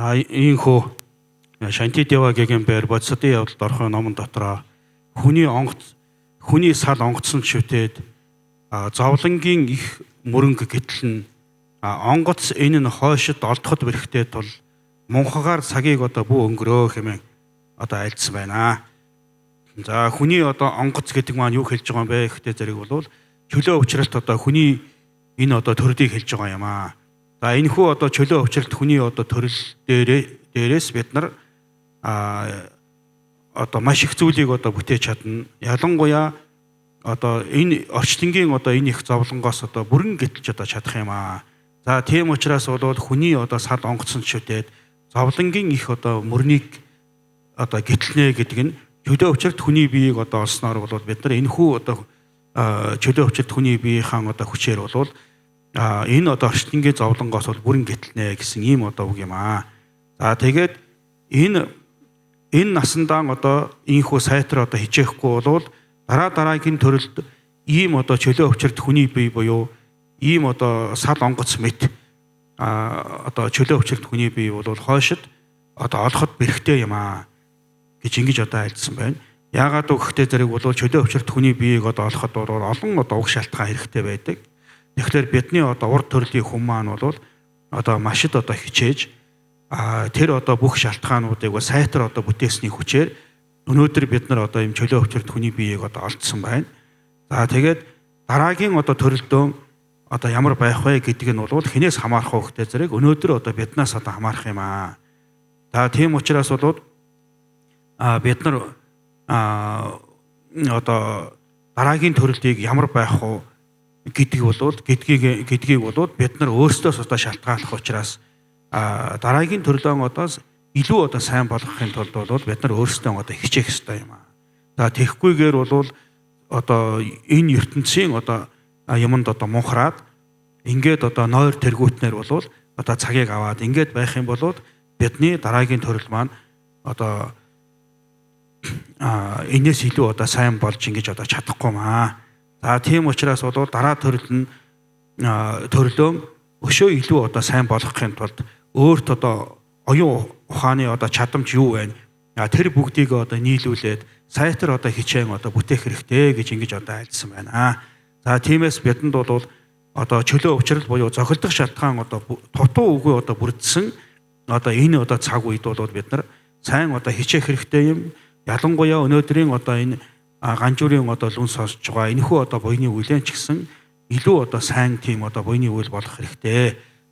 Ийхүү Шантидева гэгээн бээр бодисдын явдалд орхон номон дотроо хүний онгоц хүний сал онгоцсон шүтээд зовлонгийн их мөрөнг гэтэл нь онгоц энэ нь хойшид олдоход бэрхтэй тул мунхагаар цагийг одоо бүү өнгөрөө хэмээн одоо альцсан байна. За хүний одоо онгоц гэдэг маань юу хэлж байгаа юм бэ гэхдээ зэрэг бол чөлөө өвчрөлт одоо хүний энэ одоо төрлийг хэлж байгаа юм аа. За энэ хүү одоо чөлөө өвчрөлт хүний одоо төрөл дээрээс бид нар одоо маш их зүйлийг одоо бүтээж чадна. Ялангуяа одоо энэ орчлонгийн одоо энэ их зовлонгоос одоо бүрэн гэтэлж одоо чадах юм аа. За тийм учраас бол хүний одоо сал онгоцсон шүтээд зовлонгийн их одоо мөрнийг одоо гэтэлнэ гэдэг нь чөлөө өвчрөлт хүний биеийг одоо олсноор бол бид нар энэ хүү одоо чөлөө өвчрөлт хүний биеийн одоо хүчээр бол энэ одоо орчлонгийн зовлонгоос бол бүрэн гэтэлнэ гэсэн ийм одоо үг юм аа. За тэгээд энэ насандаа одоо ийхүү сайтар одоо хичээхгүй болвол дараа дараагийн төрөлд ийм одоо чөлөө өвчрөлт хүний бие буюу ийм одоо сал онгоц мэт одоо чөлөө өвчрөлт хүний бие бол хойшид одоо олоход бэрхтэй юм аа гэж ингэж одоо альцсан байна. Яагаад үг гэхтэй зэрэг бол чөлөө өвчрөлт хүний биеийг одоо олоход бол олон одоо уг шалтгаан хэрэгтэй байдаг. Тэгэхээр бидний одоо урд төрлийн хүн маань бол одоо машид одоо хичээж тэр одоо бүх шалтгаануудыг сайтар одоо бүтээсний хүчээр өнөөдөр бид нар одоо ийм чөлөө өвчрөлт хүний биеийг одоо олдсон байна. За тэгээд дараагийн одоо төрөлдөө одоо ямар байх вэ гэдэг нь бол хинээс хамаарах вэ гэдэг зэрэг өнөөдөр одоо биднээс одоо хамаарах юм аа. За тийм учраас бол бид нар одоо дараагийн төрөлдийг ямар байх вэ гэдгийг бол гэдгийг бол бид нар өөрсдөөс одоо шалтгааллах учраас дараагийн төрлөө одоо илүү одоо сайн болгохын тулд бол бид нар өөрсдөө одоо хичээх ёстой юм аа. За тэгэхгүйгээр бол одоо энэ ертөнцийн одоо юмд одоо мунхраад ингээд одоо нойр тэргүүтнэр бол одоо цагийг аваад ингээд байх юм бол бидний дараагийн төрөл маань одоо энэс илүү одоо сайн болж ингэж одоо чадахгүй маа. За тийм учраас бол дараа төрөл нь төрлөө өшөө илүү одоо сайн болгохын тулд өөрт одоо оюун ухааны одоо чадамж юу вэ? Тэр бүгдийг одоо нийлүүлээд сайтар одоо хичээн одоо бүтээх хэрэгтэй гэж ингэж одоо альцсан байна. За тиймээс бидэнд бол одоо чөлөө өвчрөл буюу зохилдох шалтгаан одоо дутуу үгүй одоо бүрдсэн одоо энэ одоо цаг үед бол бид нар сайн одоо хичээх хэрэгтэй юм. Ялангуяа өнөөдрийн одоо энэ ганжуурын одоо лүн сонсож байгаа энэхүү одоо буйны үйл ч гэсэн илүү одоо сайн тийм одоо буйны үйл болох хэрэгтэй.